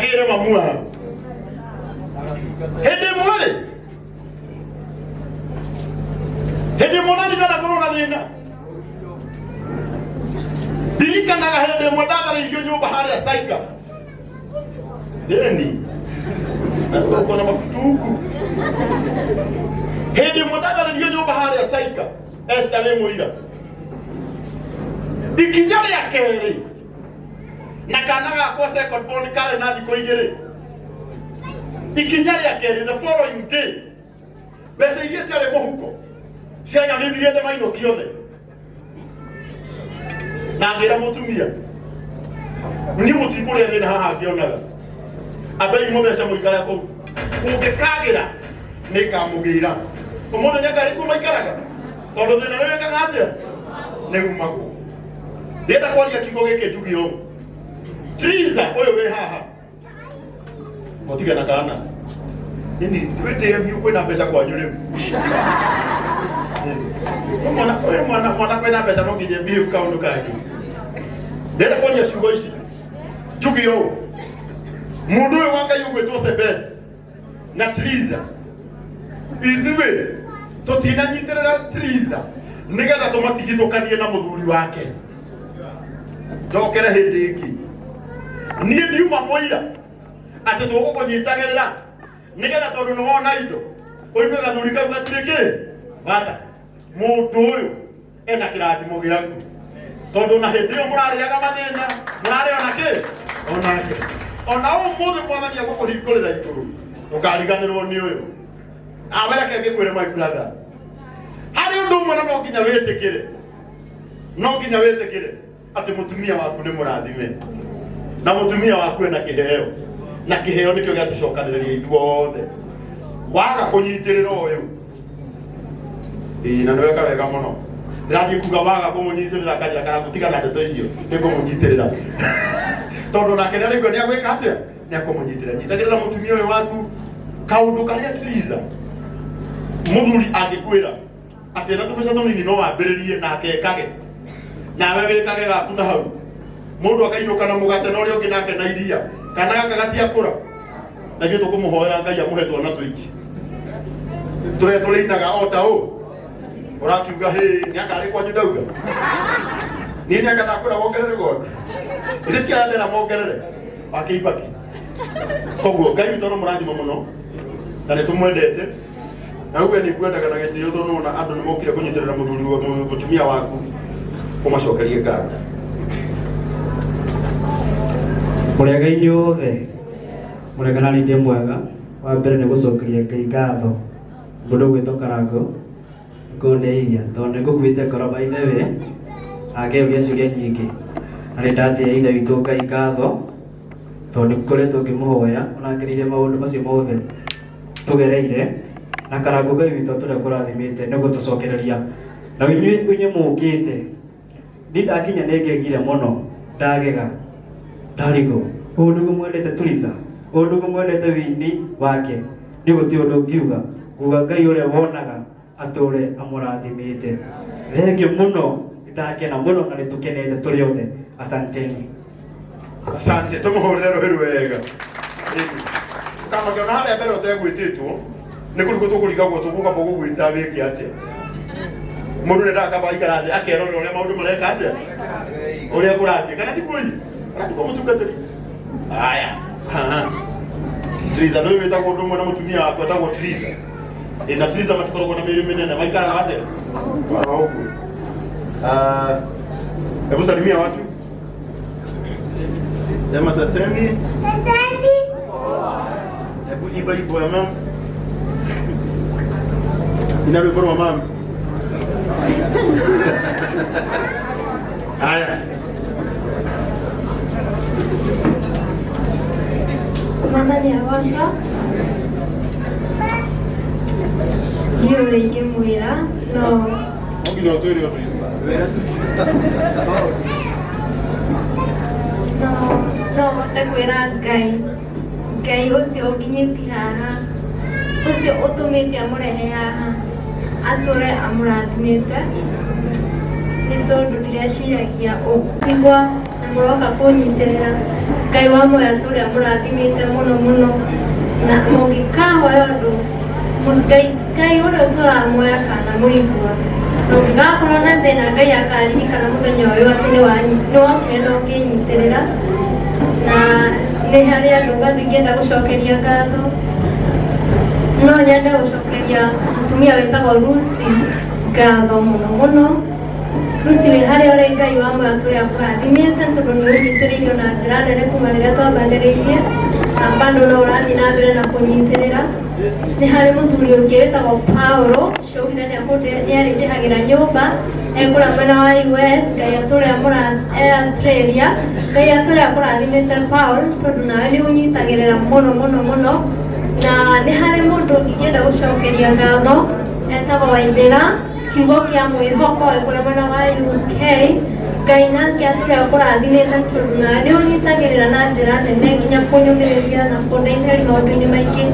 Agĩre mamu wao. Hĩndĩ ĩmwe rĩ, hĩndĩ ĩmwe nani ndanakorwo na thĩna. Ndirikanaga hĩndĩ ĩmwe ndatharĩirio nyũmba harĩa Saika. Deni. Uko na mabutuku. Hĩndĩ ĩmwe ndatharĩirio nyũmba harĩa Saika. Esther wĩ mũira. Ikinya rĩa kerĩ na kana gakwa second born karĩ na thikũ igĩrĩ. Ikinya rĩa kerĩ the following day mbeca iria ciarĩ mũhuko cianyanithirie ndemainũki othe na ngĩra mũtumia niĩ mũtikũrĩa thĩna haha ngĩonaga ambai mũthece mũikare kũu kũngĩkagĩra nĩngamũgĩra ũmũthĩ nĩangarĩ kuo maikaraga tondũ thĩna nĩ wĩkaga atĩa nĩ umagwo ndĩrenda kwaria kiugo gĩkĩ njuge ũũ Triza ũyũ wĩ haha Mũtige na kana. Nini twĩtĩe biũ kwĩna mbeca kwanyu rĩu. Mwana ũyũ mwana mwana kwĩna mbeca no nginya behave kaũndũ kangĩ. Ndĩrenda kwaria ciugo ici. Njuge ũũ. Mũndũ ũyũ wa Ngai ũgwĩtwo Sebeni na Triza ithuĩ tũtinanyitĩrĩra Triza nĩgetha tũmatigithũkanie na mũthuri wake. Njokere hĩndĩ ĩngĩ niĩ ndiuma mũira atĩ tũgũkũnyitagĩrĩra nĩgetha tondũ nĩ wona indo ũigue gathuri kau gatirĩ kĩ bata mũndũ ũyũ ena kĩrathimo gĩaku tondũ na hĩndĩ ĩyo mũrarĩaga mathĩna mũrarĩ ona kĩ onake ona ũmũthĩ mwathani agũkũhingũrĩra igũrũ ndũkariganĩrwo nĩ ũyũ awe reke ngĩkwĩre my brother harĩ ũndũ ũmwe na no nginya wĩtĩkĩre no nginya wĩtĩkĩre atĩ mũtumia waku nĩ mũrathime na mũtumia waku ena kĩheo na kĩheo nĩkĩo gĩatũcokanĩrĩria ithuothe waga kũnyitĩrĩra ũyũ ĩĩ na nĩweka wega mũno ndĩrathiĩ kuga waga kũmũnyitĩrĩra kanjĩra kana gũtigana ndeto icio nĩ ngũmũnyitĩrĩra tondũ nake nĩ araigua nĩ agwĩka atĩa nĩ akũmũnyitĩrĩra nyitagĩrĩra mũtumia ũyũ waku kaũndũ karĩa Teresa mũthuri angĩkwĩra atĩ na tũbeca tũnini no wambĩrĩrie nake ekage nawe wĩkage gaku na hau mũndũ akainũka na mũgate na ũrĩa ũngĩ nake na iria kana gaka gatiakũra na ithuĩ tũkũmũhoera ngai amũhe twana tũingĩ tũrĩa tũrĩinaga o ta ũũ ũrakiuga hĩ nĩakarĩ kwanyu ndauga niĩ nĩanga ndakwĩra wongerere gwaku ithe ti aya ndera mongerere wakĩibaki koguo ngai witũ aromũrathima mũno na nĩ tũmwendete na uge nĩ ngwendaga na gĩtĩo tondũ nĩwona andũ nĩ mokire kũnyitĩrĩra mũthuri wa mũtumia waku ũmacokerie ngatho Mũrĩega inyuothe mũrĩega na rĩndĩ mwega wa mbere nĩ gũcokeria Ngai ngatho mũndũ ũgwĩtwo Karango kũndeithia tondũ nĩ ngũkuĩte ngoro by the way akĩũria ciũria nyingĩ na nĩ ndatĩĩa ithe witũ Ngai ngatho tondũ nĩ ngoretwo ngĩmũhoya ona ngereire maũndũ macio mothe tũgereire na Karango Ngai witũ atũrĩa kũrathimĩte nĩ gũtũcokereria na inyuĩ inyuĩ mũkĩte niĩ ndakinya nĩ ngegire mũno ndagega ndarigwo ũũ nĩguo mwendete Theresa ũũ nĩguo mwendete wini wake niĩ gũtirĩ ũndũ ngiuga nguga Ngai ũrĩa wonaga atũre amũrathimĩte thengiũ mũno ndakena mũno na nĩtũkenete tũrĩ othe asanteni Asante, tumuhurire rũhĩ wega. Ũkamakĩona harĩa mbere ũtegwĩtĩtwo, nĩ kũrigwo tũkũrigagwo tũgũkamba gũgwĩta wĩke atĩa. Mũndũ nĩ ndakamba aikara thĩ akerorera ũrĩa maũndũ mareka atĩa, ũrĩa kũrathiĩ, kana tiguo ĩ? Kana tiguo mũtungatĩri? Haya. Triza nĩ wĩtagwo ũndũ ũmwe na mũtumia wakwa etagwo Triza. Ĩ na Triza matikoragwo na mĩĩrĩ mĩnene, maikaraga atĩa? Oro ũguo. Ah, Hebu salimia watu. Sema sasemi. Sasemi. Hebu imba ibo ya mama. Ina rwimbo rwa mama. Haya. Mwathani agocwo. Ndiũĩ ũrĩa ingĩmwĩra no No nginya ũtwĩre ũndũ. No no hote kwĩra Ngai Ngai ũcio ũnginyĩtie haha ũcio ũtũmĩte amũrehe haha atũre amũrathimĩte nĩ tondũ ndireciragia ũguo na Mũroka kũnyitĩrĩra. Ngai wa muoyo atũrĩa mũrathimĩte mũno mũno, na mũngĩkahoya ũndũ Ngai Ngai ũrĩa ũtũraga muoyo akana mũigua, na ũngĩgakorwo na thĩna, Ngai akaririkana mũthenya ũyũ atĩ nĩ wokire na ũkĩnyitĩrĩra. Na nĩ harĩ andũ bado ingĩenda gũcokeria ngatho. No nyende gũcokeria mũtumia wĩtagwo Lucy ngatho mũno mũno. Lucy, wĩ harĩa ũrĩ, Ngai wa muoyo atũrĩa akũrathimĩte, tondũ nĩ ũnyitĩrĩirio na njĩra nene kuma rĩrĩa twambanĩrĩirie, na bado no ũrathiĩ na mbere na kũnyitĩrĩra. Nĩ harĩ mũthuri ũngĩ wĩtagwo Paulo ũcio augire nĩ arĩndĩhagĩra nyũmba ekũrĩa mwena wa US. Ngai atũrĩa mũra e Australia. Ngai atũrĩa akũrathimĩte, Paul, tondũ nawe nĩ ũnyitagĩrĩra mũno mũno mũno. Na nĩ harĩ mũndũ ingĩenda gũcokeria ngatho etagwo Waithĩra kiugo kĩa mwĩhoko ekũrĩa mwena wa UK. Ngai nake atũrĩa ũkũrathimĩte, tondũ nawe nĩ ũnyitagĩrĩra na njĩra nene nginya kũnyũmĩrĩria na kũndeithĩrĩria maũndũ-inĩ maingĩ.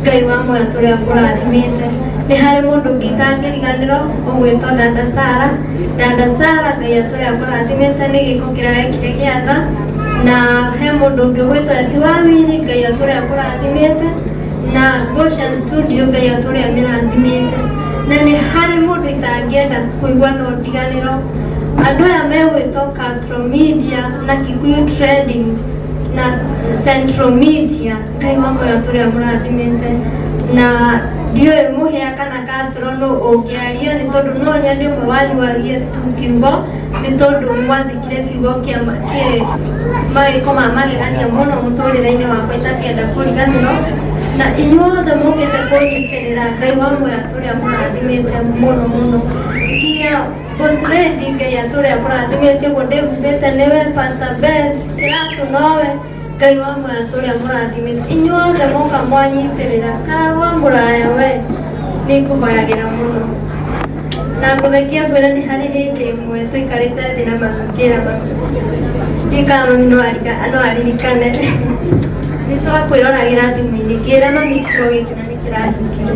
Ngai wa muoyo atũrĩa ũkũrathimĩte. Nĩ harĩ mũndũ ũngĩ itangĩriganĩrwo ũgwĩtwo Dada Sara. Dada Sara, Ngai atũrĩa akũrathimĩte nĩ gĩko kĩrĩa wekire gĩa tha. Na he mũndũ ũngĩ ũgwĩtwo Esi wa Wili, Ngai atũrĩa akũrathimĩte, na Goshen Studio, Ngai atũrĩa amĩrathimĩte. Na nĩ harĩ mũndũ itangĩenda kũigua no ndiganĩro, andũ aya megwĩtwo Castro Media na Kikuyu Trading na Central Media. Ngai wa muoyo atũrĩa mũrathimĩte. Na ndiũĩ mũhĩa kana Castro no ũngĩaria, nĩ tondũ no nyende ũmwe wanyu arie tu kiugo, nĩ tondũ nĩ mwanjĩkire kiugo kĩa kĩ mawĩko ma magegania mũno mũtũrĩre-inĩ wakwa itakĩenda kũriganĩrwo. Na inyuothe mũkĩte kũnyitĩrĩra, Ngai wa muoyo atũrĩa mũrathimĩte mũno mũno, nginya Boss Lady, Ngai atũrĩa kũrathimĩte. Ũguo ndĩhumbĩte nĩwe, Pastor Beth kĩratũ nowe. Ngai wa muoyo atũrĩa mũrathimĩte inyuothe moka mwanyitĩrĩra. Karagwa mũraya, we nĩ ngũhoyagĩra mũno na ngũthekia ngwĩra nĩ harĩ hĩndĩ ĩmwe tũikarĩte thĩ na mami, ngĩra mami, ndikana mami no aririkane, nĩ twakwĩroragĩra thimũ-inĩ, ngĩra mami kiugo gĩkĩ na nĩ kĩrahingire.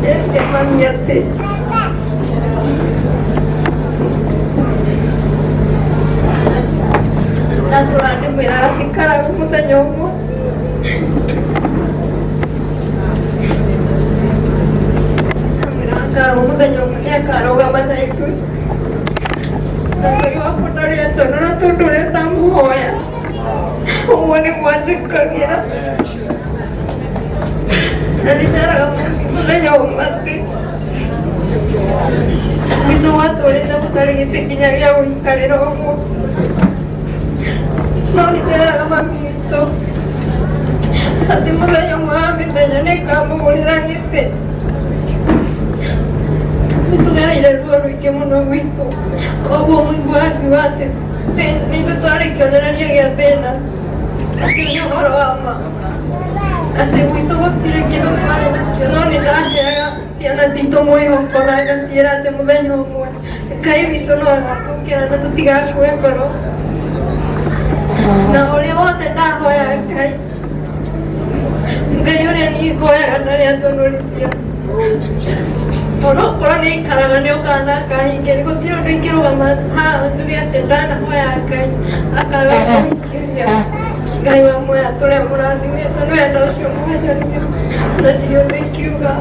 Ndĩrĩte mami atĩ ndatũra ndĩmwĩraga atĩ Karagu mũthenya ũmwe ndamwĩraga Karagu mũthenya ũmwe nĩ akarũgama na ithuĩ, na Ngai wakwa ndarĩ anjonora, tondũ ũrĩa ndamũhoya ũguo nĩguo anjĩkagĩra. Na nĩ nderaga mũthenya ũmwe atĩ gwitũ gwatũrĩte gũtarĩ gĩtĩ nginya gĩa gũikarĩra ũguo, no nĩ nderaga mami witũ atĩ mũthenya ũmwe wa mĩthenya nĩ ngamũgũrĩra gĩtĩ. Nĩ tũgereire ruo rũingĩ mũno gwitũ, ũguo mũiguaga ngiuga atĩ nĩ ithuĩ twarĩ kĩonereria gĩa thĩna. Ũcio nĩ ũhoro wa ma atĩ gwitũ gũtirĩ kĩndũ twarĩ nakĩo, no nĩ ndaheaga ciana citũ mwĩhoko na ngaciĩra atĩ mũthenya ũmwe Ngai witũ no agatũkĩra na tũtigakue ngoro. Na ũrĩa wothe ndahoya Ngai, Ngai ũrĩa niĩ hoyaga ndarĩ anjonorithia, onokorwo nĩ ikaraga nĩ okaga na akahingĩria. Gũtirĩ ũndũ ingĩrũgama haha njuge atĩ ndanahoya Ngai akaga kũhingĩria. Ngai wa muoyo atũrĩa mũrathimĩte nĩ wendo ũcio mwanyonia, na ndirĩ ũndũ ingiuga.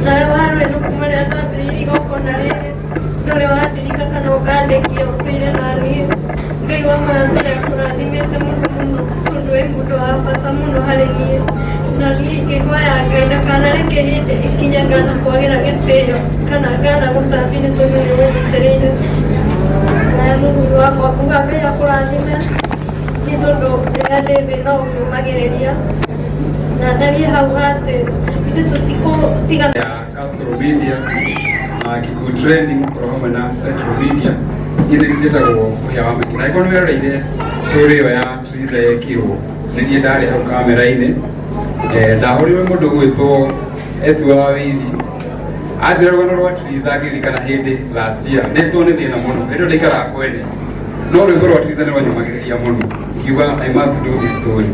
Nawe warwĩno, kuma rĩrĩa ndambĩrĩirie igongona rĩrĩ, ndũrĩ wandirika kana ũkandĩkia, ũtũire na niĩ. Ngai wa muoyo atũrĩa akũrathimĩte mũno mũno, tondũ wĩ mũndũ wa bata mũno harĩ niĩ. Na niĩ ngĩhoya Ngai ndakanareke hĩndĩ ĩkinye ngana kwagĩra gĩtĩo kana ngana gũcambi, nĩ tondũ nĩ ũnyitĩrĩire. Nawe mũthuri wakwa, nguga Ngai akũrathime, nĩ tondũ rĩrĩa ndĩ thĩ no ũnyũmagĩrĩria na ndarie hau atĩ ithuĩ tũtikũtigana. Ya Castro Media na Kikuyu Trending oro hamwe na Central Media. Niĩ nĩ njĩtagwo Mũhĩa wa Maingĩ. Na angĩkorwo nĩ weroreire story ĩyo ya Triza yekirwo, nĩ niĩ ndarĩ hau kamera-inĩ. Ndahũrirwo nĩ mũndũ ũgwĩtwo Esi wa Wili, anjĩra rũgano rwa Triza, ngĩririkana hĩndĩ last year ndĩtwo nĩ thĩna mũno, hĩndĩ ĩyo ndaikaraga kwene, no rwĩmbo rwa Triza nĩ rwanyũmagĩrĩria mũno, ngiuga I must do this story,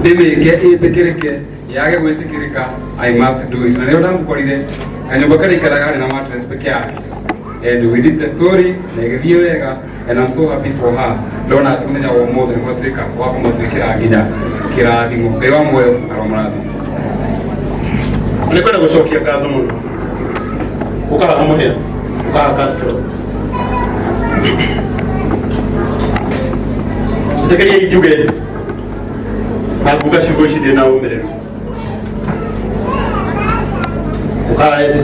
ndĩmĩke ĩtĩkĩrĩke. Yage gwĩtĩkĩrĩka, I must do it. Na rĩo ndamũkorire kanyũmba karĩa ikaraga harĩ na mattress peke yake, and we did the story na ĩgĩthiĩ wega, and I'm so happy for her. Ndona atĩ mũthenya wa ũmũthĩ nĩ gwatuĩka wa kũmũtuĩkĩra nginya kĩrathimo. Ngai wa muoyo aromũrathima. Nä kwenda gå cokia ngatho må no å kahaga må hea å kahaga tekeria njuge na nguga ciugo ici ndĩ na ũmĩrĩru ũkaga eci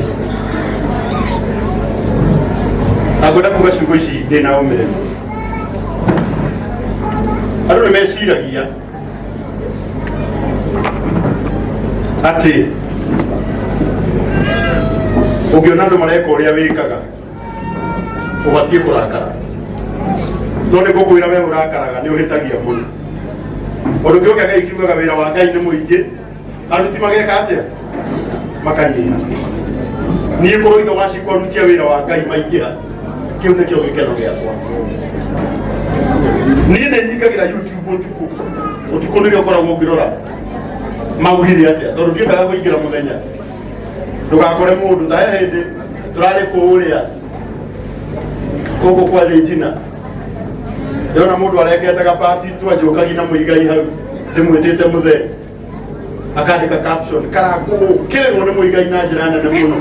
na ngwenda kuga ciugo ici ndĩ na ũmĩrĩru. Andũ nĩ meciragia atĩ ũngĩona andũ mareka ũrĩa wĩkaga ũbatiĩ kũrakara, no nĩ ngũkwĩra we ũrakaraga nĩ ũhĩtagia mũno. Ũndũ kĩo kĩa Ngai kiugaga wĩra wa Ngai nĩ mũingĩ, aruti mageka atĩa? Makanyiha. Niĩ kũrwo itho wacikwo aruti a wĩra wa Ngai maingĩha, kĩu nĩkĩo gĩkeno gĩakwa. Niĩ nĩ nyingagĩra YouTube ũtukũ. Ũtukũ nĩrĩo ũkoragwo ũngĩrora maugire atĩa, tondũ ndiendaga kũingĩra mũthenya ndũgakore mũndũ ta he hĩndĩ tũrarĩ kũũrĩa gũkũ kwa Regina, ndĩrona mũndũ arengete gabati twanjũkagi na mũigai hau ndĩmwĩtĩte mũthee, akandĩka caption karangũkĩrĩrwo nĩ mũigai na njĩra nene mũno.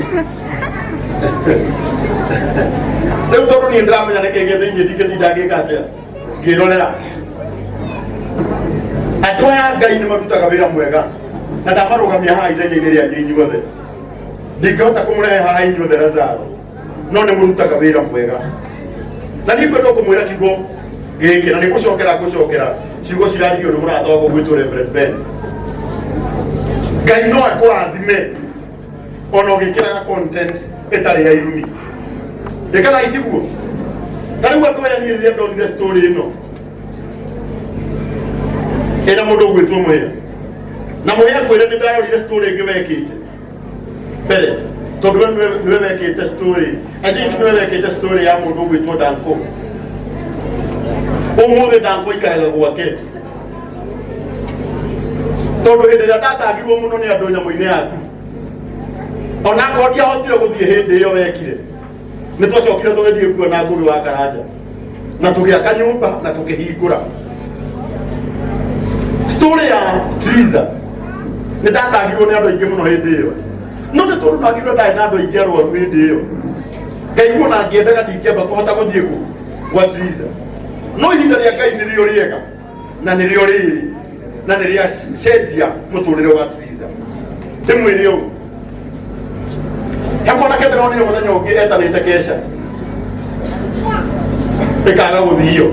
Rĩu tondũ niĩ ndĩramenya nĩkĩ gĩ thĩinĩ, ndingĩtinda ngĩka atĩa ngĩrorera. Andũ aya Ngai nĩ marutaga wĩra mwega na ndamarũgamia haha ithenya-inĩ rĩanyu inyuothe. Ndingĩhota kũmũrehe haha inyuothe Lazaro, no nĩ mũrutaga wĩra mwega. Na niĩ ngwenda kũmwĩra kiugo gĩkĩ na nĩ gũcokera ngũcokera ciugo ciraririo nĩ mũrata wakwa gwĩtwo Reverend Ben. Ngai no akũrathime ona ũgĩkĩraga content ĩtarĩ ya irumi, ĩkana itiguo. Ta rĩu andũ aya, niĩ rĩrĩa ndonire story ĩno ĩna mũndũ ũgwĩtwo Mũhĩa na Mũhĩa kwĩra nĩ ndarorire story ĩngĩ wekĩte mbere, tondũ we nĩwe wekĩte story, I think nĩwe wekĩte story ya mũndũ ũgwĩtwo Danko. Ũmũthĩ Danko ikaraga gwake, tondũ hĩndĩ ĩrĩa ndatagirwo mũno nĩ andũ nyamũ-inĩ yaku, ona akorwo ndiahotire gũthiĩ hĩndĩ ĩyo wekire, nĩ twacokire tũgĩthiĩ kuona Ngũgĩ wa Karanja na tũgĩaka nyũmba na tũkĩhingũra. Story ya Triza nĩ ndatagirwo nĩ andũ aingĩ mũno hĩndĩ ĩyo, no nĩ tondũ nagirwo ndarĩ na andũ aingĩ arwaru hĩndĩ ĩyo, ngaigua na ngĩendaga ndingĩamba kũhota gũthiĩ kũ gwa Triza. No ihinda rĩa Ngai nĩrĩo rĩega na nĩrĩo rĩrĩ na nĩrĩa cenjia mũtũrĩre wa Triza. Ndĩmwĩre ũũ, he mwanake ndĩronire mũthenya ũngĩ etanĩte keca ĩkaga gũthio,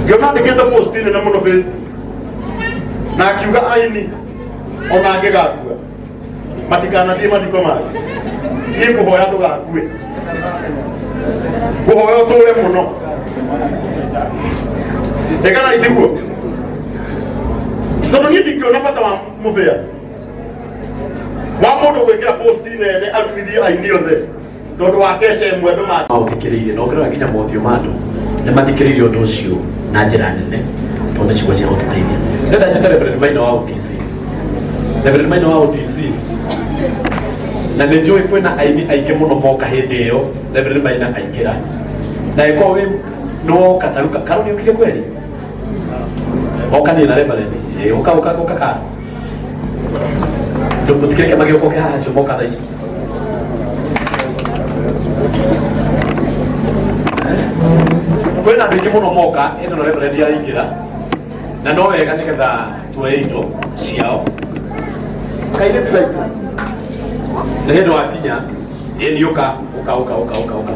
ngĩona andĩkĩte post nene mũno Facebook na akiuga aini ona angĩgakua matikanathiĩ mathiko make. Niĩ ngũhoya ndũgakue, ngũhoya ũtũre mũno. Ĩkana itiguo, tondũ niĩ ndingĩona bata wa mũbĩa wa mũndũ gwĩkĩra post nene arumithie aini othe tondũ wa keca ĩmwe andũ ma maũthikĩrĩirie na ũngĩrora nginya mothiũ ma andũ nĩ mathikĩrĩirie ũndũ ũcio na njĩra nene, tondũ nĩ ciugo cia gũtũteithia. Ndĩrenda njĩte Reverend Maina wa OTC, Reverend Maina wa OTC, na nĩ njũĩ kwĩna aini aingĩ mũno moka hĩndĩ ĩyo Reverend Maina aingĩra na ĩkorwo wĩ nĩ woka ta rĩu Karo nĩ ũkire kweli oka niĩ na Reverend. Ĩ, ũka ũka ũka Karo, ndũmũtikĩreke magĩũka ũke haha acio moka thaa ici. Kwĩna andũ aingĩ mũno moka ĩno no Reverend araingĩra na no wega nĩgetha tuoye indo ciao. Kairĩtu gaitũ nĩ hĩndĩ wakinya. Ĩ nĩ ũka ũka ũka ũka ũka ũka.